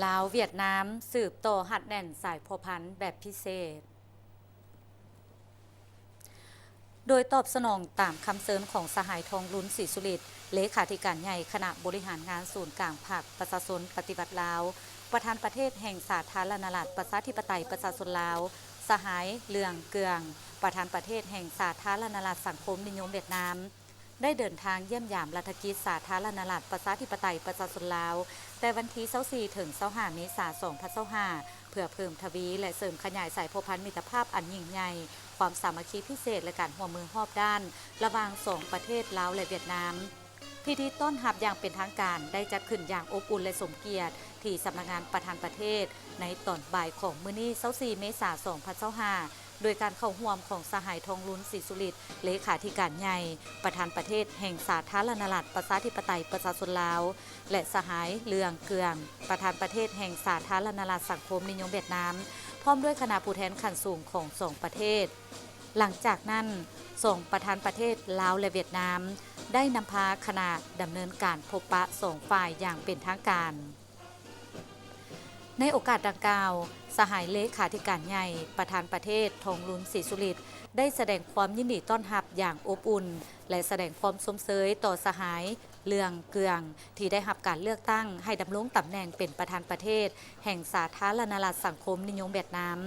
ລາວ-ຫວຽດນາມ ສືບຕໍ່ຮັດແໜ້ນສາຍພົວພັນແບບພິເສດ. ໂດຍຕອບສະໜອງຕາມຄຳເຊີນຂອງສະຫາຍ ທອງລຸນ ສີສຸລິດ ເລຂາທິການໃຫຍ່ຄະນະບໍລິຫານງານສູນກາງພັກປະຊາຊົນປະຕິວັດລາວ, ປະທານປະເທດແຫ່ງສາທາລະນະລັດ ປະຊາທິປະໄຕ ປະຊາຊົນລາວ, ສະຫາຍ ເລື່ອງ ເກືອງ ປະທານປະເທດແຫ່ງສາທາລະນະລັດສັງຄົມນິຍົມຫວຽດນາມ ໄດ້ເດີນທາງຢ້ຽມຢາມລັດຖະກິດສາທາລະນະລັດ ປະຊາທິປະໄຕ ປະຊາຊົນລາວ ແຕ່ວັນທີຊາວສີ່ເຖິງຊາວຫ້າເມສາສອງພັນຊາວຫ້າ ເພື່ອເພີ່ມທະວີ ແລະ ເສີມຂະຫຍາຍສາຍພົວພັນມິດຕະພາບອັນຍິ່ງໃຫຍ່, ຄວາມສາມັກຄີພິເສດ ແລະ ການຮ່ວມມືຮອບດ້ານ ລະຫວ່າງສອງປະເທດລາວ ແລະ ຫວຽດນາມ. ພິທີຕ້ອນຮັບຢ່າງເປັນທາງການໄດ້ຈັດຂຶ້ນຢ່າງອົບອຸ່ນ ແລະ ສົມກຽດ ທີ່ສຳນັກງານປະທານປະເທດ ໃນຕອນບ່າຍຂອງມື້ນີ້ ຊາວສີ່ເມສາສອງພັນຊາວຫ້າ ໂດຍການເຂົ້າຮ່ວມຂອງສະຫາຍ ທອງລຸນ ສີສຸລິດ ເລຂາທິການໃຫຍ່ ປະທານປະເທດແຫ່ງສາທາລະນະລັດ ປະຊາທິປະໄຕ ປະຊາຊົນລາວ ແລະ ສະຫາຍ ເລື່ອງ ເກືອງ ປະທານປະເທດແຫ່ງສາທາລະນະລັດສັງຄົມນິຍົມຫວຽດນາມ ພ້ອມດ້ວຍຄະນະຜູ້ແທນຂັ້ນສູງຂອງສອງປະເທດ. ຫຼັງຈາກນັ້ນ, ສອງປະທານປະເທດລາວ ແລະ ຫວຽດນາມ ໄດ້ນຳພາຄະນະດຳເນີນການພົບປະສອງຝ່າຍຢ່າງເປັນທາງການ. ໃນໂອກາດດັ່ງກ່າວ, ສະຫາຍເລຂາທິການໃຫຍ່ ປະທານປະເທດ ທອງລຸນ ສີສຸລິດ ໄດ້ສະແດງຄວາມຍິນດີຕ້ອນຮັບຢ່າງອົບອຸ່ນ ແລະ ສະແດງຄວາມຊົມເຊີຍຕໍ່ສະຫາຍ ເລື່ອງ ເກືອງ ທີ່ໄດ້ຮັບການເລືອກຕັ້ງໃຫ້ດຳລົງຕຳແໜ່ງເປັນປະທານປະເທດແຫ່ງສາທາລະນະລັດສັງຄົມນິຍົມຫວຽດນາມ.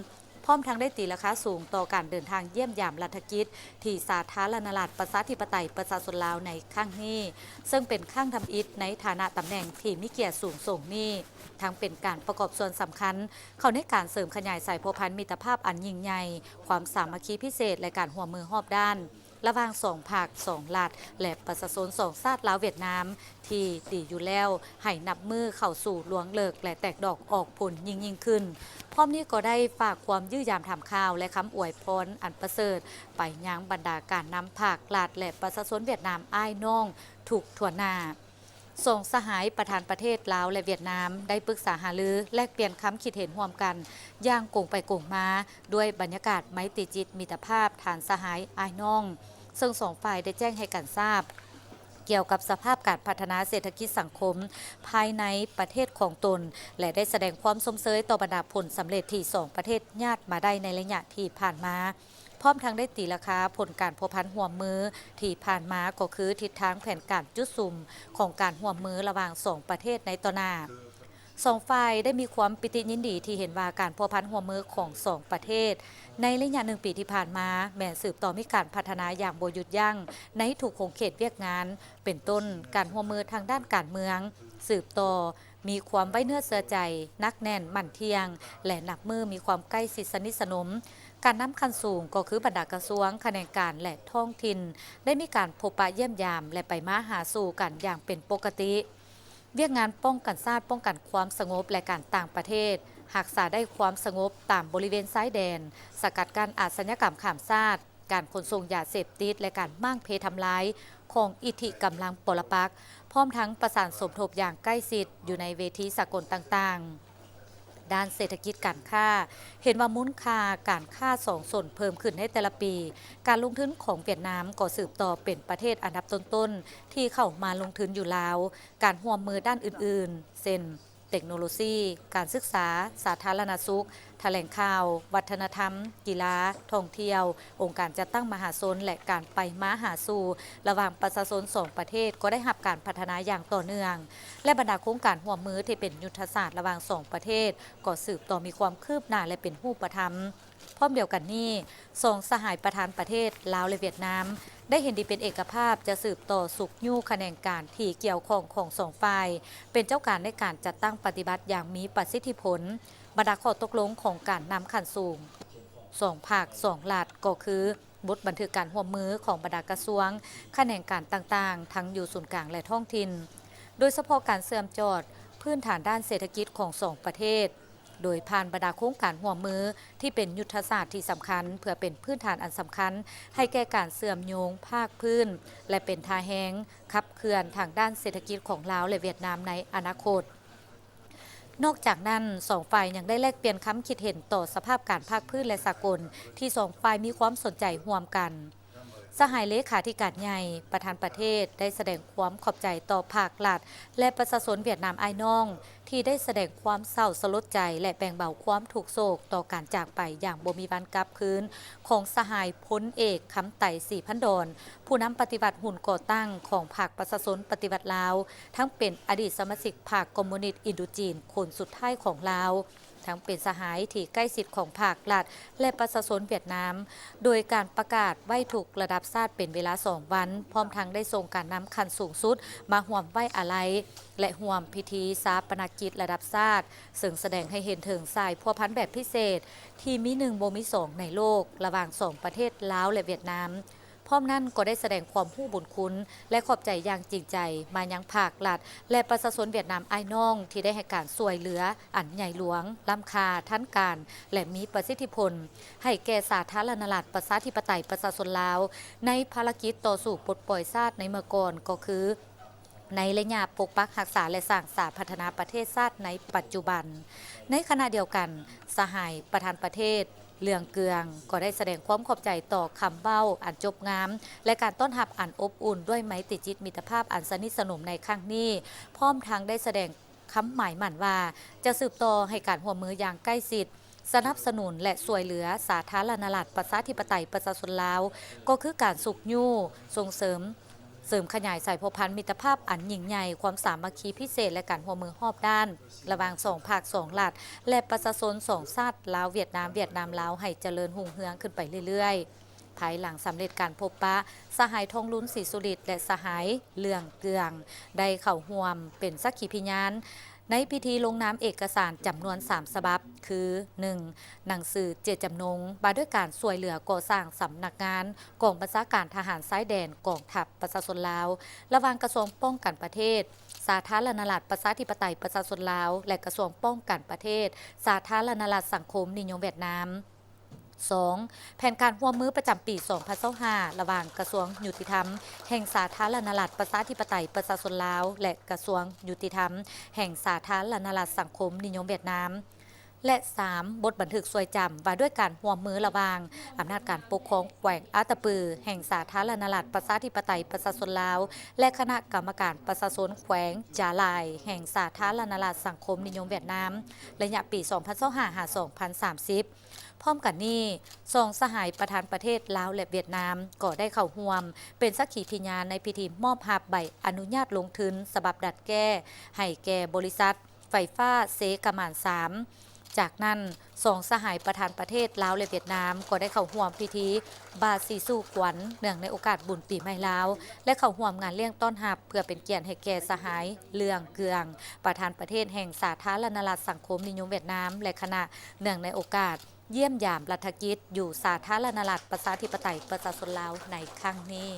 ພ້ອມທັງໄດ້ຕີລາຄາສູງຕໍ່ການເດີນທາງຢ້ຽມຢາມລັດຖະກິດທີ່ສາທາລະນະລັດປະຊາທິປະໄຕປະຊາຊົນລາວໃນຄັ້ງນີ້, ເຊິ່ງເປັນຄັ້ງທຳອິດໃນຖານະຕຳແໜ່ງທີ່ມີກຽດສູງສົ່ງນີ້, ທັງເປັນການປະກອບສ່ວນສຳຄັນເຂົ້າໃນການເສີມຂະຫຍາຍສາຍພົວພັນມິດຕະພາບອັນຍິ່ງໃຫຍ່, ຄວາມສາມັກຄີພິເສດ ແລະ ການຮ່ວມມືຮອບດ້ານ ລະຫວ່າງສອງພັກ, ສອງລັດ ແລະ ປະຊາຊົນສອງຊາດລາວ-ຫວຽດນາມ ທີ່ດີຢູ່ແລ້ວ ໃຫ້ນັບມື້ເຂົ້າສູ່ລວງເລິກ ແລະ ແຕກດອກອອກຜົນຍິ່ງໆຂຶ້ນ. ພ້ອມນີ້ກໍໄດ້ຝາກຄວາມຢ້ຽມຢາມຖາມຂ່າວ ແລະ ຄຳອວຍພອນອັນປະເສີດໄປຍັງບັນດາການນຳພັກ, ລັດ ແລະ ປະຊາຊົນຫວຽດນາມອ້າຍນ້ອງທຸກທົ່ວໜ້າ. ສອງສະຫາຍປະທານປະເທດລາວ ແລະ ຫວຽດນາມ ໄດ້ປຶກສາຫາລື ແລກປ່ຽນຄຳຄິດເຫັນຮ່ວມກັນຢ່າງກົງໄປກົງມາ ດ້ວຍບັນຍາກາດໄມຕີຈິດມິດຕະພາບທ່ານສະຫາຍອ້າຍນ້ອງ, ເຊິ່ງສອງຝ່າຍໄດ້ແຈ້ງໃຫ້ກັນຊາບ ກ່ຽວກັບສະພາບການພັດທະນາເສດຖະກິດສັງຄົມພາຍໃນປະເທດຂອງຕົນ ແລະ ໄດ້ສະແດງຄວາມຊົມເຊີຍຕໍ່ບັນດາຜົນສຳເລັດທີ່ສອງປະເທດຍາດມາໄດ້ໃນໄລຍະທີ່ຜ່ານມາ, ພ້ອມທັງໄດ້ຕີລາຄາຜົນການພົວພັນຮ່ວມມືທີ່ຜ່ານມາ ກໍຄືທິດທາງແຜນການຈຸດສຸມຂອງການຮ່ວມມືລະຫວ່າງສອງປະເທດໃນຕໍ່ໜ້າ. ສອງຝ່າຍໄດ້ມີຄວາມປີຕິຍິນດີທີ່ເຫັນວ່າການພົວພັນຮ່ວມມືຂອງສອງປະເທດໃນໄລຍະໜຶ່ງປີທີ່ຜ່ານມາ ແມ່ນສືບຕໍ່ມີການພັດທະນາຢ່າງບໍ່ຢຸດຢັ້ງໃນທຸກຂົງເຂດວຽກງານ, ເປັນຕົ້ນ ການຮ່ວມມືທາງດ້ານການເມືອງ ສືບຕໍ່ມີຄວາມໄວ້ເນື້ອເຊື່ອໃຈ, ໜັກແໜ້ນ, ໝັ້ນທ່ຽງ ແລະ ນັບມື້ມີຄວາມໃກ້ຊິດສະໜິດສະໜົມ. ການນຳຂັ້ນສູງ ກໍຄືບັນດາກະຊວງ, ຂະແໜງການ ແລະ ທ້ອງຖິ່ນ ໄດ້ມີການພົບປະຢ້ຽມຢາມ ແລະ ໄປມາຫາສູ່ກັນຢ່າງເປັນປົກກະຕິ. ວຽກງານປ້ອງກັນຊາດ, ປ້ອງກັນຄວາມສະຫງົບ ແລະ ການຕ່າງປະເທດ, ຮັກສາໄດ້ຄວາມສະຫງົບຕາມບໍລິເວນຊາຍແດນ, ສະກັດກັ້ນອາຊະຍາກຳຂ້າມຊາດ, ການຂົນສົ່ງຢາເສບຕິດ ແລະ ການມ້າງເພທຳລາຍຂອງອິດທິກຳລັງປໍລະປັກ, ພ້ອມທັງປະສານສົມທົບຢ່າງໃກ້ຊິດຢູ່ໃນເວທີສາກົນຕ່າງໆ. ດ້ານເສດຖະກິດການຄ້າ, ເຫັນວ່າມູນຄ່າການຄ້າສອງຊົນເພີ່ມຂຶ້ນໃນແຕ່ລະປີ, ການລົງທຶນຂອງຫວຽດນາມກໍສືບຕໍ່ເປັນປະເທດອັນດັບຕົ້ນໆທີ່ເຂົ້າມາລົງທຶນຢູ່ລາວ, ການຮ່ວມມືດ້ານອື່ນໆ ເຊັ່ນ ເຕັກໂນໂລຊີ, ການສຶກສາ, ສາທາລະນະສຸກ, ຖະແຫຼງຂ່າວ, ວັດທະນະທຳ, ກິລາ, ທ່ອງທ່ຽວ, ອົງການຈັດຕັ້ງມະຫາຊົນ ແລະ ການໄປມາຫາສູ່ລະຫວ່າງປະຊາຊົນສອງປະເທດກໍໄດ້ຮັບການພັດທະນາຢ່າງຕໍ່ເນື່ອງ ແລະ ບັນດາໂຄງການຮ່ວມມືທີ່ເປັນຍຸດທະສາດລະຫວ່າງສອງປະເທດກໍສືບຕໍ່ມີຄວາມຄືບໜ້າ ແລະ ເປັນຮູບປະທຳ. ພ້ອມດຽວກັນນີ້, ສອງສະຫາຍປະທານປະເທດລາວ ແລະ ຫວຽດນາມ ໄດ້ເຫັນດີເປັນເອກະພາບຈະສືບຕໍ່ຊຸກຍູ້ຂະແໜງການທີ່ກ່ຽວຂ້ອງຂອງສອງຝ່າຍ ເປັນເຈົ້າການໃນການຈັດຕັ້ງປະຕິບັດຢ່າງມີປະສິດທິຜົນ ບັນດາຂໍ້ຕົກລົງຂອງການນຳຂັ້ນສູງສອງພັກສອງລັດ ກໍຄື ບົດບັນທຶກການຮ່ວມມືຂອງບັນດາກະຊວງ, ຂະແໜງການຕ່າງໆ ທັງຢູ່ສູນກາງ ແລະ ທ້ອງຖິ່ນ, ໂດຍສະເພາະການເຊື່ອມຈອດພື້ນຖານດ້ານເສດຖະກິດຂອງສອງປະເທດ, ໂດຍຜ່ານບັນດາໂຄງການຮ່ວມມືທີ່ເປັນຍຸດທະສາດທີ່ສຳຄັນ ເພື່ອເປັນພື້ນຖານອັນສຳຄັນໃຫ້ແກ່ການເຊື່ອມໂຍງພາກພື້ນ ແລະ ເປັນທ່າແຮງຂັບເຄື່ອນທາງດ້ານເສດຖະກິດຂອງລາວ ແລະ ຫວຽດນາມໃນອະນາຄົດ. ນອກຈາກນັ້ນ, ສອງຝ່າຍຍັງໄດ້ແລກປ່ຽນຄຳຄິດເຫັນຕໍ່ສະພາບການພາກພື້ນ ແລະ ສາກົນ ທີ່ສອງຝ່າຍມີຄວາມສົນໃຈຮ່ວມກັນ. ສະຫາຍເລຂາທິການໃຫຍ່ ປະທານປະເທດ ໄດ້ສະແດງຄວາມຂອບໃຈຕໍ່ພາກລັດ ແລະ ປະຊາຊົນຫວຽດນາມອ້າຍນ້ອງ ທີ່ໄດ້ສະແດງຄວາມເສົ້າສະຫຼົດໃຈ ແລະ ແບ່ງເບົາຄວາມທຸກໂສກຕໍ່ການຈາກໄປຢ່າງບໍ່ມີວັນກັບຄືນ ຂອງສະຫາຍພົນເອກ ຄຳໄຕ ສີພັນດອນ ຜູ້ນຳປະຕິວັດຮຸ່ນກໍ່ຕັ້ງຂອງພັກປະຊາຊົນປະຕິວັດລາວ, ທັງເປັນອະດີດສະມາຊິກພັກຄອມມູນິດອິນໂດຈີນຄົນສຸດທ້າຍຂອງລາວ, ທັງເປັນສະຫາຍທີ່ໃກ້ຊິດຂອງພາກລັດ ແລະ ປະຊາຊົນຫວຽດນາມ, ໂດຍການປະກາດໄຫວ້ທຸກລະດັບຊາດເປັນເວລາສອງວັນ, ພ້ອມທັງໄດ້ສົ່ງການນຳຂັ້ນສູງສຸດມາຮ່ວມໄວ້ອາໄລ ແລະ ຮ່ວມພິທີຊາປະນະກິດລະດັບຊາດ, ເຊິ່ງສະແດງໃຫ້ເຫັນເຖິງສາຍພົວພັນແບບພິເສດ ທີ່ມີໜຶ່ງບໍ່ມີສອງໃນໂລກ ລະຫວ່າງສອງປະເທດລາວ ແລະ ຫວຽດນາມ. ພ້ອມນັ້ນກໍໄດ້ສະແດງຄວາມຮູ້ບຸນຄຸນ ແລະ ຂອບໃຈຢ່າງຈິງໃຈມາຍັງພາກລັດ ແລະ ປະຊາຊົນຫວຽດນາມອ້າຍນ້ອງ ທີ່ໄດ້ໃຫ້ການຊ່ວຍເຫຼືອອັນໃຫຍ່ຫຼວງ, ລ້ຳຄ່າ, ທັນການ ແລະ ມີປະສິດທິຜົນ ໃຫ້ແກ່ສາທາລະນະລັດ ປະຊາທິປະໄຕ ປະຊາຊົນລາວ ໃນພາລະກິດຕໍ່ສູ້ປົດປ່ອຍຊາດໃນເມື່ອກ່ອນ ກໍຄື ໃນໄລຍະປົກປັກຮັກສາ ແລະ ສ້າງສາພັດທະນາປະເທດຊາດໃນປັດຈຸບັນ. ໃນຂະນະດຽວກັນ, ສະຫາຍປະທານປະເທດ ເຫຼືອງເກືອງ ກໍໄດ້ສະແດງຄວາມຂອບໃຈຕໍ່ຄຳເວົ້າອັນຈົບງາມ ແລະ ການຕ້ອນຮັບອັນອົບອຸ່ນດ້ວຍໄມຕີຈິດມິດຕະພາບອັນສະໜິດສະໜົມໃນຄັ້ງນີ້, ພ້ອມທັງໄດ້ສະແດງຄຳໝາຍໝັ້ນວ່າ ຈະສືບຕໍ່ໃຫ້ການຮ່ວມມືຢ່າງໃກ້ຊິດ, ສະໜັບສະໜູນ ແລະ ຊ່ວຍເຫຼືອສາທາລະນະລັດ ປະຊາທິປະໄຕ ປະຊາຊົນລາວ ກໍຄືການຊຸກຍູ້, ສົ່ງເສີມ, ເສີມຂະຫຍາຍສາຍພົວພັນມິດຕະພາບອັນຍິ່ງໃຫຍ່, ຄວາມສາມັກຄີພິເສດ ແລະ ການຮ່ວມມືຮອບດ້ານ ລະຫວ່າງສອງພາກສອງລັດ ແລະ ປະຊາຊົນສອງຊາດ ລາວ-ຫວຽດນາມ, ຫວຽດນາມ-ລາວ ໃຫ້ຈະເລີນຮຸ່ງເຮືອງຂຶ້ນໄປເລື້ອຍໆ. ພາຍຫຼັງສຳເລັດການພົບປະ, ສະຫາຍ ທອງລຸນ ສີສຸລິດ ແລະ ສະຫາຍ ເຫຼືອງເກືອງ ໄດ້ເຂົ້າຮ່ວມເປັນສັກຂີພິຍານ ໃນພິທີລົງນາມເອກະສານຈຳນວນສາມສະບັບ ຄື ໜຶ່ງ ໜັງສືເຈດຈຳນົງວ່າດ້ວຍການຊ່ວຍເຫຼືອກໍ່ສ້າງສຳນັກງານກອງບັນຊາການທະຫານຊາຍແດນກອງທັບປະຊາຊົນລາວ ລະຫວ່າງກະຊວງປ້ອງກັນປະເທດ ສາທາລະນະລັດ ປະຊາທິປະໄຕ ປະຊາຊົນລາວ ແລະ ກະຊວງປ້ອງກັນປະເທດ ສາທາລະນະລັດ ສັງຄົມນິຍົມຫວຽດນາມ. ສອງ ແຜນການຮ່ວມມືປະຈຳປີສອງພັນຊາວຫ້າ ລະຫວ່າງກະຊວງຍຸຕິທຳແຫ່ງສາທາລະນະລັດ ປະຊາທິປະໄຕ ປະຊາຊົນລາວ ແລະ ກະຊວງຍຸຕິທຳແຫ່ງສາທາລະນະລັດ ສັງຄົມນິຍົມຫວຽດນາມ ແລະ ສາມ ບົດບັນທຶກຊ່ວຍຈຳວ່າດ້ວຍການຮ່ວມມືລະຫວ່າງອຳນາດການປົກຄອງແຂວງອັດຕະປືແຫ່ງສາທາລະນະລັດ ປະຊາທິປະໄຕ ປະຊາຊົນລາວ ແລະ ຄະນະກຳມະການປະຊາຊົນແຂວງຈາລາຍແຫ່ງສາທາລະນະລັດ ສັງຄົມນິຍົມຫວຽດນາມ ໄລຍະປີສອງພັນຊາວຫ້າ ຫາ ສອງພັນສາມສິບ. ພ້ອມກັນນີ້, ສອງສະຫາຍປະທານປະເທດລາວ ແລະ ຫວຽດນາມ ກໍໄດ້ເຂົ້າຮ່ວມເປັນສັກຂີພິຍານໃນພິທີມອບຮັບໃບອະນຸຍາດລົງທຶນສະບັບດັດແກ້ໃຫ້ແກ່ບໍລິສັດໄຟຟ້າເຊກະໝານສາມ. ຈາກນັ້ນ, ສອງສະຫາຍປະທານປະເທດລາວ ແລະ ຫວຽດນາມ ກໍໄດ້ເຂົ້າຮ່ວມພິທີບາສີສູ່ຂວັນ ເນື່ອງໃນໂອກາດບຸນປີໃໝ່ລາວ ແລະ ເຂົ້າຮ່ວມງານລ້ຽງຕ້ອນຮັບ ເພື່ອເປັນກຽດໃຫ້ແກ່ສະຫາຍ ເລື່ອງ ເກືອງ ປະທານປະເທດແຫ່ງສາທາລະນະລັດສັງຄົມນິຍົມຫວຽດນາມ ແລະ ຄະນະ ເນື່ອງໃນໂອກາດ ຢ້ຽມຢາມລັດຖະກິດຢູ່ສາທາລະນະລັດ ປະຊາທິປະໄຕ ປະຊາຊົນລາວໃນຄັ້ງນີ້.